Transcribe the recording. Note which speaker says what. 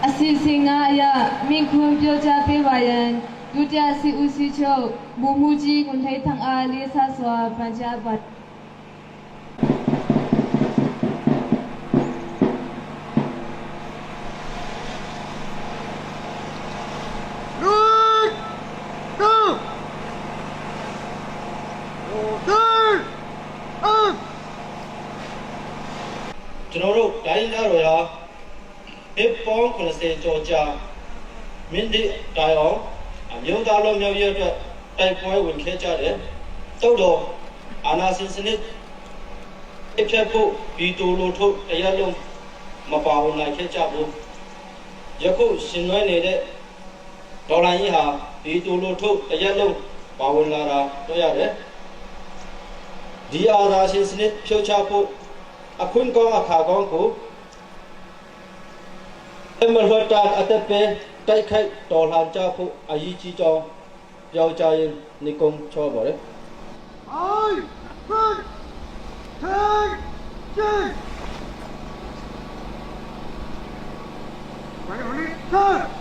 Speaker 1: အစီအစဉ်ကအရမိခွန်ပြောကြားပေးပါရန်ဒုတိယစီဦးစီးချုပ်မူမူကြီးကွန်ထိန်ထံအားလေးစားစွာပန်ကြားပါ
Speaker 2: ကျွန်တော်တို့တိုင်းသားတွေဟာနှစ်ပေါင်း80ကျော်ကြာမိနစ်တိုင်အောင်အမျိုးသားလုံးမျိုးရဲ့အတွက်တိုက်ပွဲဝင်ခဲ့ကြတယ်။တုတ်တော်အာနာစင်စနစ်ဖြတ်ဖို့ဘီတိုလိုထုတ်တရားလုံးမပါဝင်နိုင်ခဲ့ကြဘူး။ယခုရှင်နွှဲနေတဲ့ဒေါ်လာကြီးဟာဘီတိုလိုထုတ်တရားလုံးပါဝင်လာတာတွေ့ရတယ်။ဒီအာနာရှင်စနစ်ဖြုတ်ချဖို့အခွင့်ကောင်းအခါကောင်းကိုအမလွတ်တာအသက်ပဲတိုက်ခိုက်တော်လှန်ကြဖို့အရေးကြီးကြောင်းပြောကြားရင်းနေကုန်းချောပါတယ်
Speaker 3: 5, 4, 3, 2.